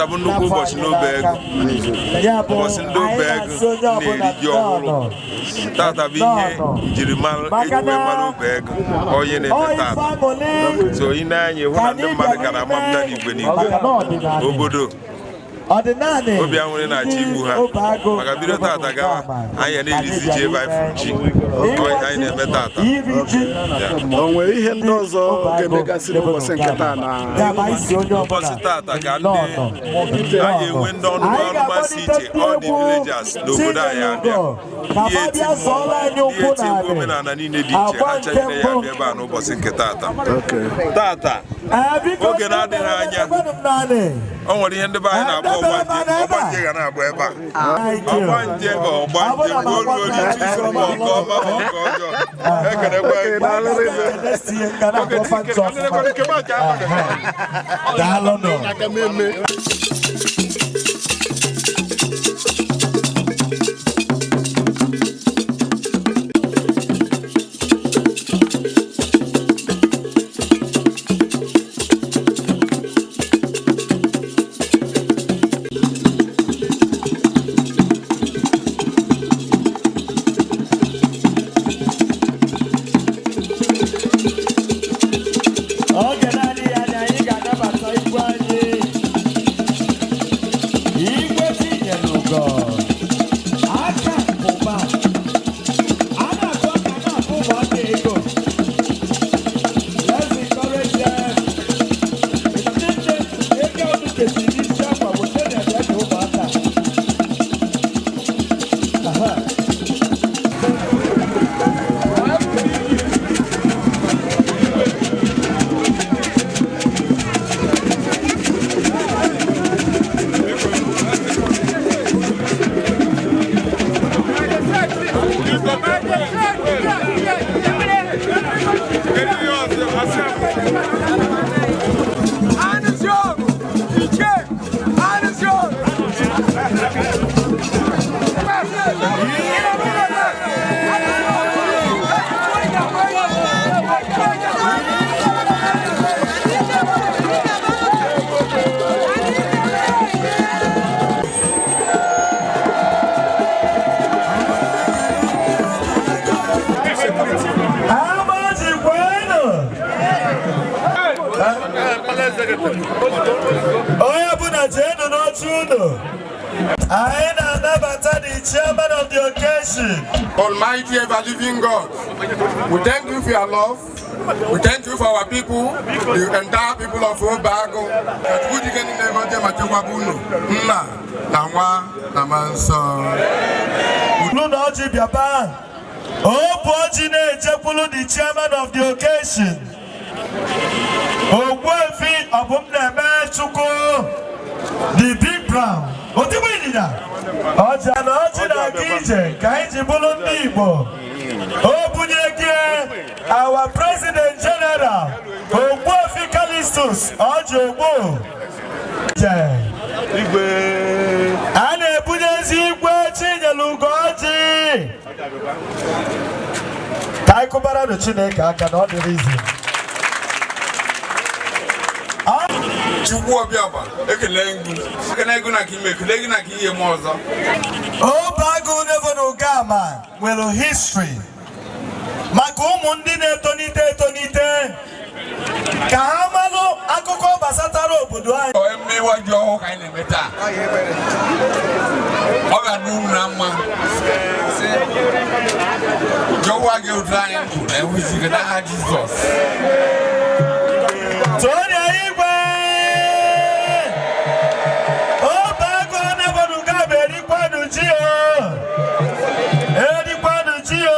Tata bụ nnukwu ụbọchị n'Obeagụ, ụbọchị ndị Obeagụ na-eri ji ọhụrụ. Tata bụ ihe njirimara eji wee mara Obeagụ, onye na-eme tata. So ị na-anya hụ na ndị mmadụ ka na-amapụta n'igwe n'igwe obodo. Obi aṅụrị na-achọ igbu ha maka bido tata gawa, anyị na-erizi ji ebe anyị fụrụ ji. Ọ anyị na-eme tata. O nwere ihe ndị ọzọ ga-emegasị n'ụbọchị nke taa na Ụbọchị tata ka ndị anyị enwe ndị ọnụ ọnụmasị iche, all the villagers n'obodo anyị abịa, ihe eti mmọnwụ, ihe eti egwu omenala niile dị iche, ha ncha niile ya abịa ebe a n'ụbọchị nke tata. Tata, oge na-adịghị anya, o nwere ihe ndị be anyị na-akpọ ọgbanje. Ọgbanje ga na-agba ebe a. Ọgbanje bụ ọgbanje mgbe o ruo ori ma nke ọma ma nke ọjọọ. Ekelekwa gị. Daalụnụ. Aka mmemme. Oge na-adịghị anya, anyị ga-anabata igwe anyị, Igwe Chinyere Ugo aka nkụba a na-akụ aka na-akụ ụmụaka ego. Let's encourage them. Ndị nne, ego unu kesịrị n'isi akwa, weta na ebe dị ụmụaka. Aha. Kedu ihe ọzọ? Asị Anusyogo! Iche! Anusyogo! Amaji kwenu! Onye ọbụla jeenu n'oche unu. Anyị na-anabata the chairman of the occasion. Almighty ever living God, we thank you for your love. We thank you for our people, the entire people of Obeagu. Ka Chukwu jike niile gọzie ma chekwaba unu, nna na nwa na Mmụọ Nsọ. Ulu na ọjị bịaba. Opu ọjị na-ejekwulu the chairman of the occasion. Ogbuefi Ọbụm na-eme Chukwu, the big brown. Otigbu ịnyịnya. Ọjị na ọjị na-aga ije ka anyị ji bụrụ ndị Igbo. O bunye gị our president general, Ogbuefi Callistus Ọjị Ogbu. Je. Igwe. A na-ebunyezi Igwe Chinyere Ugo ọjị. Ka anyị kụbaranụ Chineke aka na ọ dịrị izi. Chukwu ọbịaba, ekele gị, ekele gị na ka ime, ekele gị na ka ihe m ọzọ. Obeagụ Nevon nwere history maka ụmụ ndị na-etonite etonite ka ha malụ akụkọ gbasatara obodo anyị. Ọ emume ịwa ji ọhụụ ka anyị na-eme taa. Ọ ga-adị unu na mma. Jọwa gị otu anyị ndụ na enwezi ike n'aha Jizọs. Tonia igwe Obeagụ Nevon erikwanụ ji o, erikwanụ ji o.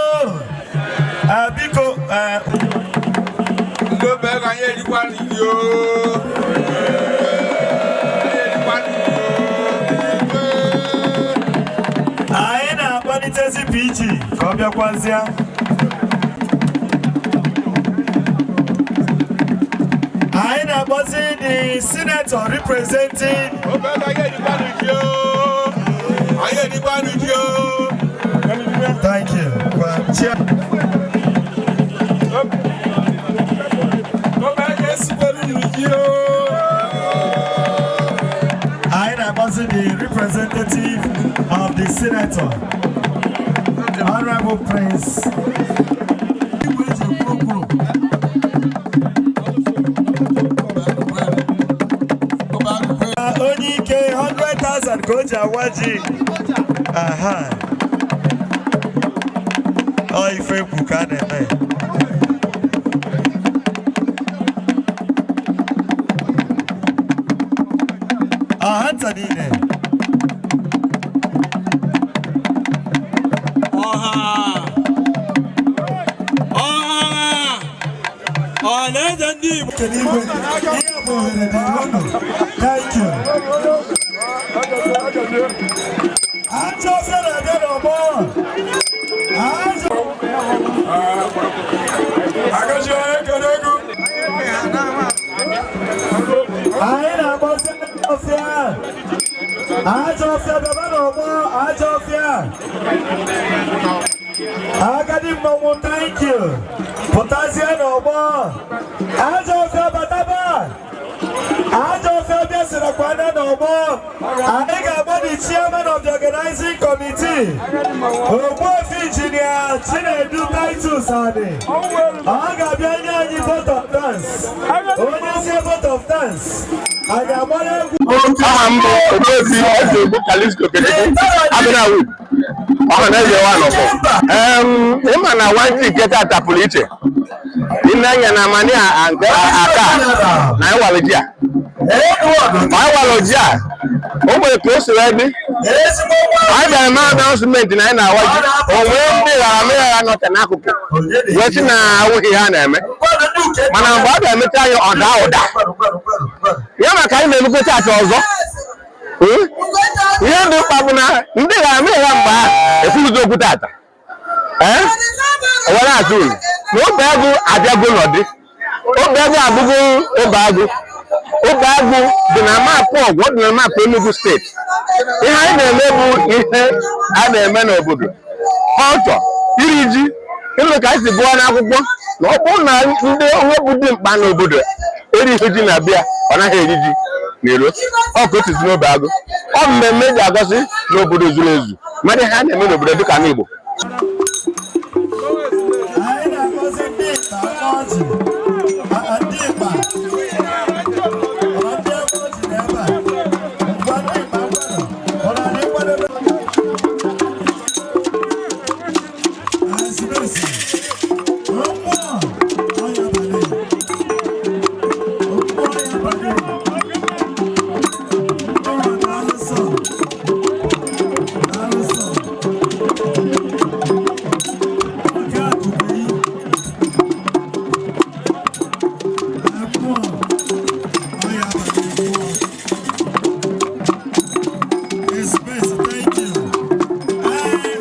Ah, biko Ndị Obeagụ, anyị erikwa nri o. Anyị erikwa nri o. Anyị na-akpalitezi PG ka ọ bịakwazie. Anyị na-akpọzi the senator representing Obeagụ, anyị erikwa nri o. Anyị erikwa nri o. Thank you. Well, Obeagụ, esikwelu nri ji o. Representative of the Senator, Honorable Prince Igwe eji ekwu okwu. Onye ike 100,000 ka o ji awa ji. Aha. Ọ ife ekwu ka a na-eme. Ọha nta niile. Ọha, ọha, ọha na eze ndị Igbo. Kedu igwe? Ihe bụ ohere dịrị unu. Thank you. Ajọ ọfịa na-abịa n'ọgbọ. Ajọ Agachi onye kere ego. Anyị na-akpọzi ajọ ọfịa. Ajọ ọfịa, bịaba n'ọgbọ, ajọ ọfịa. Agadi mmọnwụ, thank you. Pụtazie n'ọgbọ. Ajọ ọfịa, bataba. Ajọ ọfịa bịa sirakwa anya n'ọgbọ. Anyị ga-agba the chairman of the organizing committee, Ogbuefi Injinia Chinedu Titus Ani. Ọ ga-abịa nye anyị vote of thanks. Onye sie vote of thanks, anyị agbara egwu. Aha m bụ Ogbuefi Eze Ogbu Kalisto Okechukwu Abịnawu Ọhaneze wa nọfọ. Ịma na nwanji nke tata pụrụ iche. Ine anya na amani a nke aka na ịwalụ ji a. Ma ịwalụ ji a, o nwere ka o si wee dị. Anyị bịara mee announcement na anyị na-awa ji. O nwee ndị ghara mmiri nọcha n'akụkụ wee sị na awụghị ihe a na-eme. Mana mgbe a ga-emecha anyị, ọ daa ụda. Ya maka anyị na-emekwa tata ọzọ. Ihe dị mkpa bụ na ndị ga-ama ya mgbe ahụ ekwughịzi okwu tata. Ee, were atụ uru na obe agụ abịago n'ọdị obe agụ abụgo obe agụ. Obe agụ dị na map ọgwụ, ọ dị na map Enugu Steeti. Ihe anyị na-eme bụ ihe a na-eme n'obodo ọchọ iri ji. Ịnụ ka anyị si gụọ n'akwụkwọ na ọ bụrụ na ndị onye bụ dimkpa n'obodo erighị ji na bịa, ọ naghị eri ji n'iro. Ọ ka o si n'obe agụ. Ọ mmemme eji agosi n'obodo zuru ezu mmadụ ihe a na-eme n'obodo dịka n'Igbo. Anyị na-agọzi ndị ịkpa aka ọjị. Ndị ịkpa. Ọ ndị aka ọjị na ebe a. Ngwa, ndị ịkpa, ngwanụ. Ọ na-adị nkwadebe. Ezumezu. Mmụọ ọya abalị. Mmụọ ọya abalị. Mmụọ, daalụ sọ. Daalụ sọ. Oke akụkụ yi. Mmụọ ọya abalị, mmụọ. Ezumezu, thank you. Ee.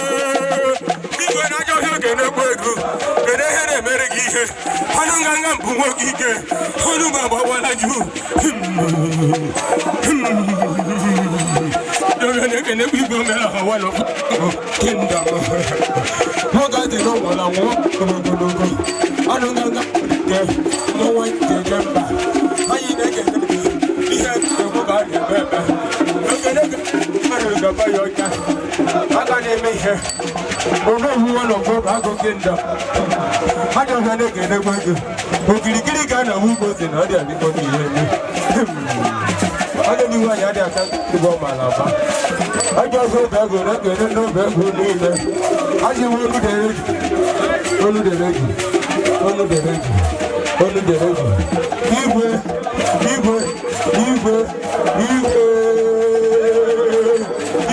Igwe na-ajọ ọhịa ga-enekwu ego. Kedu ihe na-emere gị ihe? Ọnụ nganga mbụ nwoke ike. Ọnụ m agbawala ju. Dọbịa na-ekenekwu igwe mere ahụwa n'okpuru kingdom. Nwoke adị n'ụgbọala nwụọ ogologo. Ọnụ nganga nke n'ọnwa njeje mba. Anyị na-ekene gị ihe egwu ka a na-eme eme. Ekene gị mmadụ gaba ya ọcha. Aka na-eme ihe. Olóòwú wọn lọ fún Bago Kingdom. Ajọba na-ekene gị. Okirikiri ka a na-awụ ugbo si na ọ dị adịkọ n'ihe eme. Ọdụ n'ihu anyị adịghị aka ụgbọ mala aba. Ajọ ọzọ obe ego na-ekene ndị obe ego niile. Ajọ iwu olu dere ji. Olu dere ji. Olu dere ji. Olu dere ji. Igwe, igwe, igwe, igwe.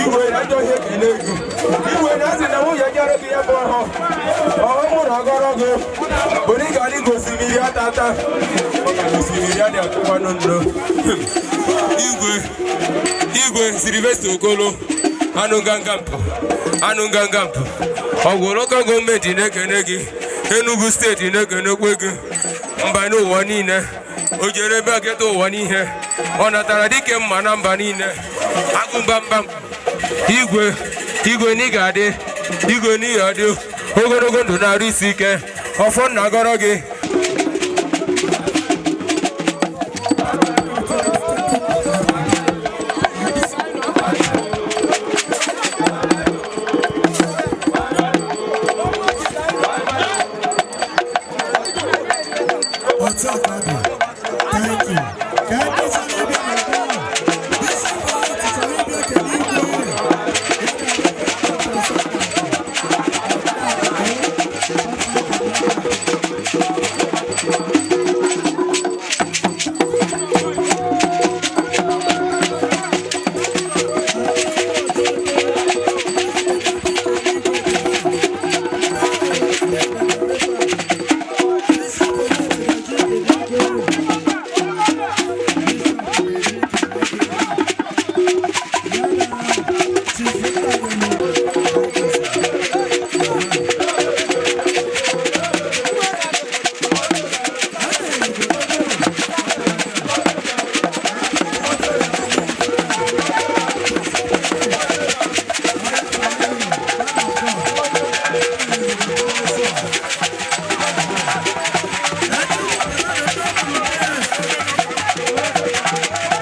Igwe na-ajọ ihe ekele gị. Igwe na-asị na nwunye gị arụghị ya bụ ọhụ. Ọhụ mụrụ ọgọrọ gị. Bụ na ị ga-adị ka osimiri ata ata. Maka na osimiri adịghị atụkwanụ nnu. Igwe, Igwe Sylvester Okolo, anụ nganga mpụ, anụ nganga mpụ. Ọgwụ local gọọmenti na-ekene gị, Enugu steeti na-ekenekwe gị, mba n'ụwa niile, o jere ebe a keta ụwa n'ihe, ọ natara dike mma na mba niile, agụ mbamba igwe, igwe na ị ga-adị, igwe na ị ga-adị, ogologo ndụ na-arụ isi ike, ọfọ nna gọrọ gị. Otu a ka ọ dị. Thank you. Ka ndị chọrọ ịbịa n'ebe a, Bishop White chọrọ ịbịa kelee igwe.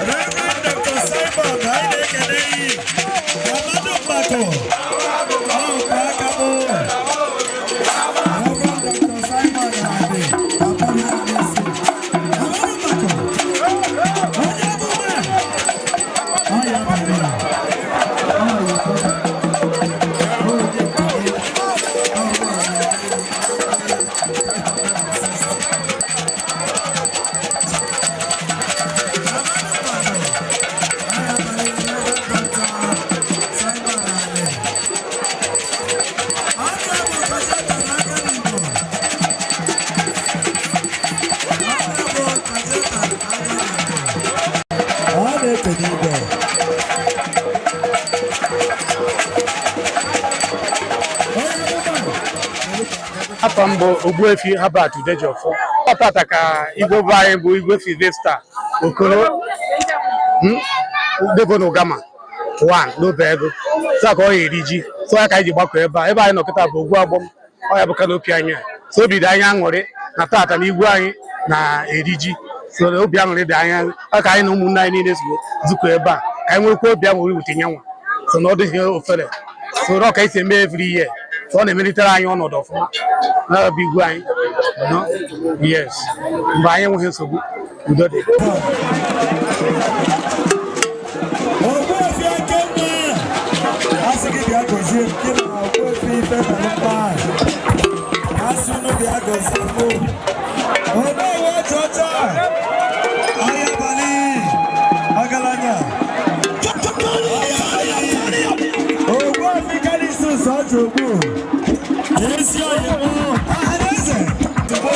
Reverend Dr. Simon, anyị na-ekele gị. Amadu Mmakọ, ọ bụ aka mụ. Reverend Dr. Simon Ade, Papa Nnamdi. Amadu Mmakọ, onye amụma, ọ ya abalị a. Ọ ya abalị a. Onye nke gị, ọ bụ Ọ na-ekene igwe. Onye amụma. Afọ mbụ Ogbuefi Herbert Udejiọfọ. Ọ tata ka igwe bụ anyị bụ Igwe Sylvester Okoro Devon Ugama 1 n'obe ego. So ka ọ ya eri ji. So ya ka anyị ji gbakọ ebe a. Ebe anyị nọ kịta bụ Ogwu Agbọm. Ọ ya bụ kanopi anyị a. So obi dị anyị aṅụrị na tata na igwe anyị na-eri ji. So obi aṅụrị dị anyị ọ ka anyị na ụmụnne anyị niile so zukọ ebe a ka anyị nwekwa obi aṅụrị wute nyanwa. So na ọ dịghị ofere. So na ọ ka esi eme every year. So ọ na-emelitere anyị ọnọdụ ọfụma. Na bụ igwe anyị. No? Yes. Mgbe anyị enweghị nsogbu, udo dị. Ogbuefi Ekene, asị gị bịa gọzie m. Ogbuefi Ifemelụmma. Asị unu bịa gọzie mụ. Onowu ọchọcha. Ahịa abalị. Ọgaranya. Ogbuefi Kalistus Ọjọgbu. Ezi ọyị mụ. Ọhaneze. Tugbo.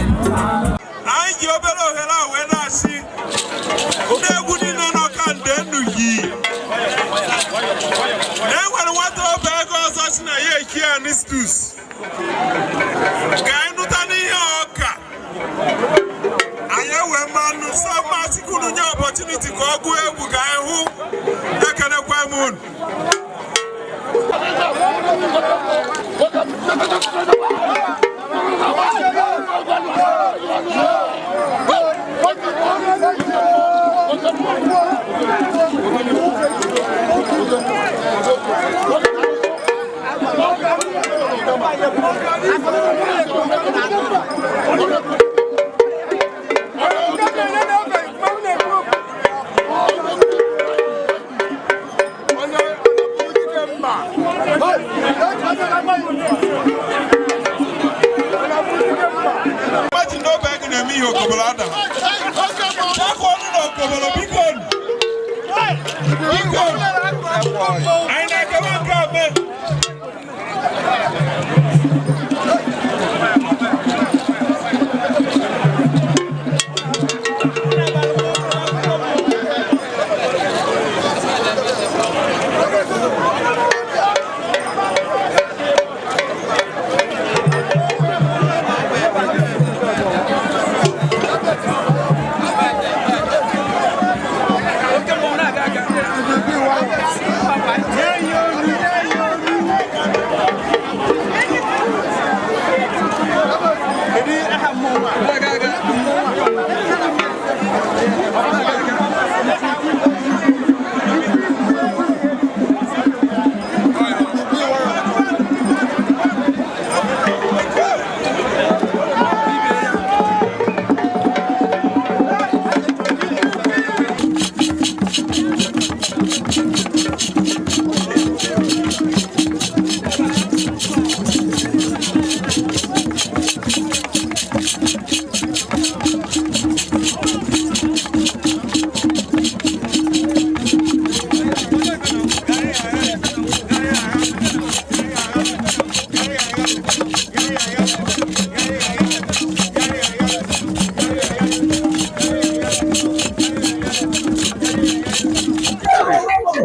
Anyị ji obere ohere a wee na-asị ndị egwu niile nọ ka nde nnu yi na e nwere nwata obe ego ọzọ si na ya eki anistus ka anyị nụta n'ihe ọka anyị ewee mmanụ so mmasịkwunu nye ọpọchuniti ka ọ gụọ egwu ka anyị hụ. Ekenekwa m unu. Imagine no bag na-eme ihe okobolo ada. Chakwa ọnụ na okobolo, biko nụ. Biko nụ. Anyị na-ekewa nke a mee.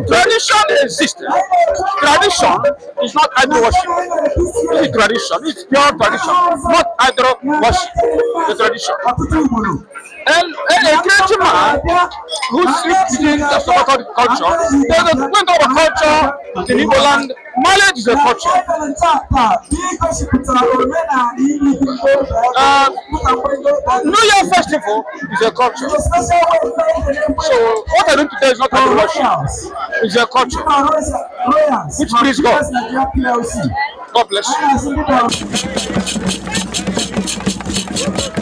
Tradition exists. Tradition is not idol worship. This is tradition. It's pure tradition, not idol worship. The tradition. And a creative man who sleeps within the so-called culture, there's a when talk about culture in Igbo land, marriage is a culture. New Year festival is a culture. So what I do today is not idol worship. It's a culture which please God. God bless you.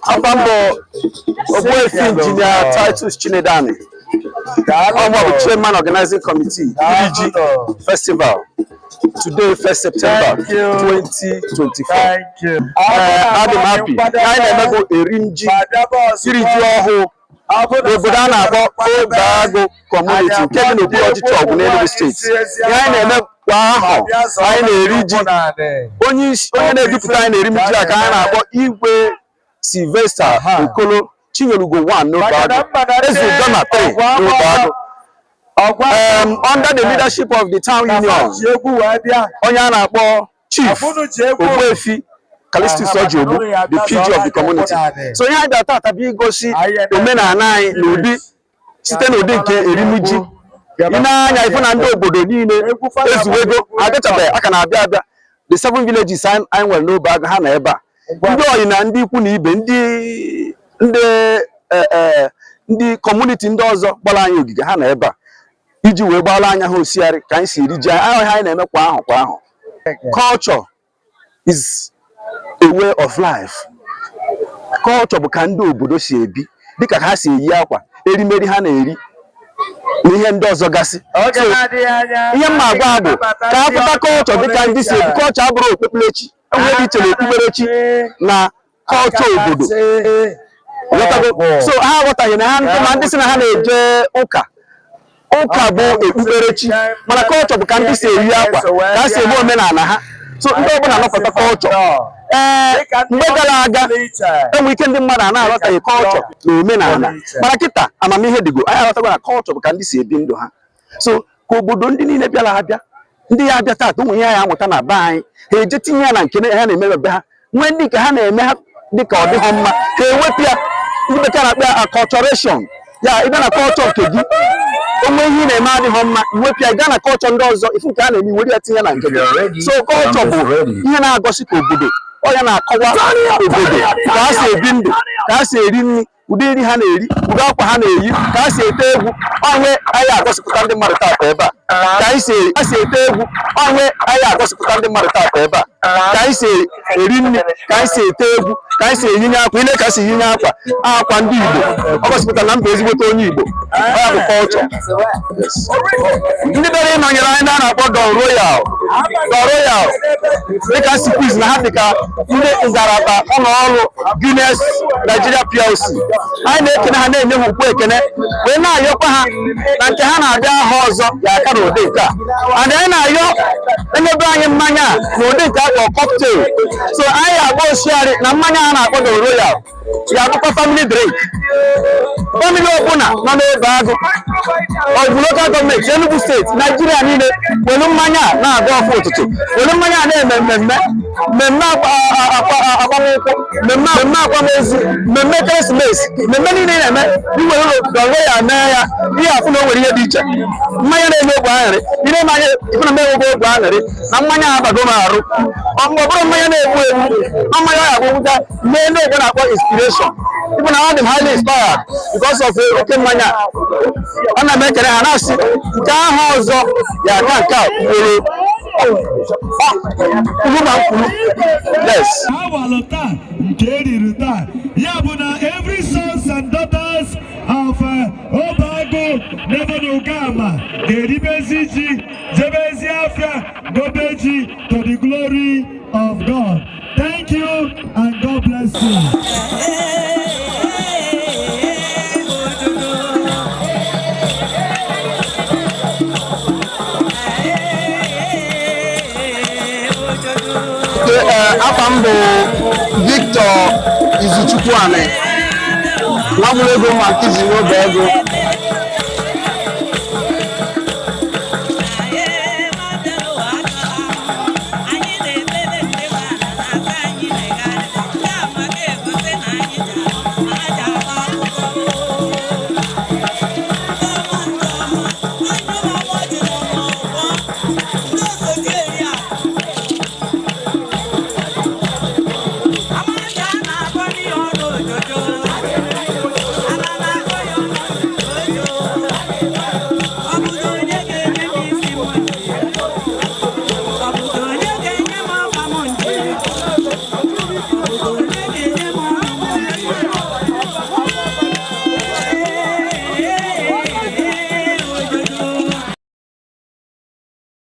Afa m bụ Ogbuefi Injinia Titus Chinedani. Ọ bụ Chairman Organizing Committee, Iri Ji Festival. Today, 1st September 2024. Ee, adị m happy. Anyị na-eme bụ eri ji, iri ji ọhụụ n'obodo a na-akpọ Obeagụ Community nke dị n'okpuru ọchịchị Ọgwụ n'Enugu Steeti. Ihe anyị na-eme kwa ahọ, anyị na-eri ji. Onye isi, onye na-edupụta anyị na-eri ji a ka anyị na-akpọ Igwe Sylvester Okolo Chinyelugo 1 n'Obeagụ, Eze Ugonna 3 n'Obeagụ. Under the leadership of the town union, onye a na-akpọ Chief Ogbuefi Callistus Ojiogbu, the PG of the community. So ihe anyị bịara tata bụ igosi omenala anyị n'ụdị site n'ụdị nke erimji. Ị na-anya ịfụ na ndị obodo niile ezuwego, abịachabeghị, aka na-abịa abịa. The seven villages anyị nwere n'Obeagụ, ha na ebe a. Ndị oyi na ndị ikwu na ibe, ndị community ndị ọzọ gbara anyị ogige, ha na ebe a iji wee gbara anya ha osiarị ka anyị si eri ji anyị. Ahụ anyị na-eme kwa ahụ kwa ahụ. Culture is a way of life. Culture bụ ka ndị obodo si ebi, dịka ha si eyi akwa, erimeri ha na-eri na ihe ndị ọzọ gasị. So, ihe mma agwa ha bụ ka ha pụta culture dịka ndị si ebi. Culture abụrụ okpukperechi. Enwere dị iche na okpukperechi na culture obodo. Ghọtago? So ha aghọtaghị na ha ndị ma ndị sị na ha na-eje ụka. Ụka bụ okpukperechi, mana culture bụ ka ndị si eyi akwa, ka ha si eme omenala ha. So ndị ọbụla nọkọta culture. Ee, mgbe gara aga, enwe ike ndị mmadụ a na-aghọtaghị culture na omenala, mana kịta amamihe dịgo, anyị aghọtago na culture bụ ka ndị si ebi ndụ ha. So ka obodo ndị niile bịara abịa, ndị ya abịa taata, ụmụ ihe anyị amụta na be anyị, ha eje tinye ya na nke ha na-eme be ha. Nwee ndị nke ha na-eme ha dịka ọ dịghọ mma, ka ewepụ ya. Ndị bekee na-akpọ ya acculturation. Ya ịbịa na culture nke gị, onwe ihe ị na-eme adịghọ mma, iwepụ ya, gaa na culture ndị ọzọ, ifu nke a na-eme, iwere ya tinye na nke gị. So culture bụ ihe na-agosi ka obodo, ọ ya na-akọwa obodo, ka ha si ebi ndụ, ka ha si eri nri, ụdị nri ha na-eri, ụdị akwa ha na-eyi, ka ha si ete egwu. Onwe anyị agosipụta ndị mmadụ taata ebe a ka anyị si ha si ete egwu. Onwe anyị agosipụta ndị mmadụ taata ebe a ka anyị si eri nri, ka anyị si ete egwu, ka anyị si eyinye akwa. Ile ka si eyinye akwa, akwa ndị Igbo, ọ gosipụtara na mba ezigbote onye Igbo. Ọ ya bụ culture. Ndị bịara ịnọnyere anyị, ndị a na-akpọ Don Royal, Don Royal, dịka si quiz na ha dịka ndị ngalaba ụlọ ọrụ Guinness Nigeria PLC. Anyị na-ekene ha, na-enye ha ukwu ekene, wee na-ayọkwa ha na nke ha na-abịa aha ọzọ ya aka n'ụdị nke a. And anyị na-ayọ enyebe anyị mmanya a n'ụdị nke akpọ cocktail. So anyị agba osiarị na mmanya a na-akpọ Don Royal ya abụkwa family drink. Family ọbụla nọ n'Ebe Agụ, Ọgwụ Local Government, Enugu Steeti, Naijiria niile, welu mmanya a na-agụ ọfụ ụtụtụ, welu mmanya a na-eme mmemme, mmemme agbamnkwụ, mmemme akwamozu, mmemme ekeresimesi, mmemme niile ị na-eme, iwere Don Royal mee ya, ihe afụ na o nwere ihe dị iche. Mmanya na-eme ogbe aṅụrị. Ile mmanya ịfụ na mmanya ogbe aṅụrị na mmanya abago m arụ. Ọ mgbe ọ bụrụ mmanya na-egbu egbu, ọ mmanya ọ ga-agwụgwụta mee ndị ogbe na-akpọ inspiration. Ịbụ na ọ dị m highly inspired because of oke mmanya ọ na m ekele ha, na-asị nke ahụ ọzọ ya aka nke a ugboro kwuru ma kwuru, yes. Awalụ taa nke eriri taa, ya bụ na every sons and daughters of Obeagụ Nebonugama ga-eribezi ji, jebezi afịa, gobe ji to the glory of God. Thank you and God bless you. Afa m bụ Victor Izuchukwu Ani, nwa mụrụ ego ma nkịzi n'oge ego.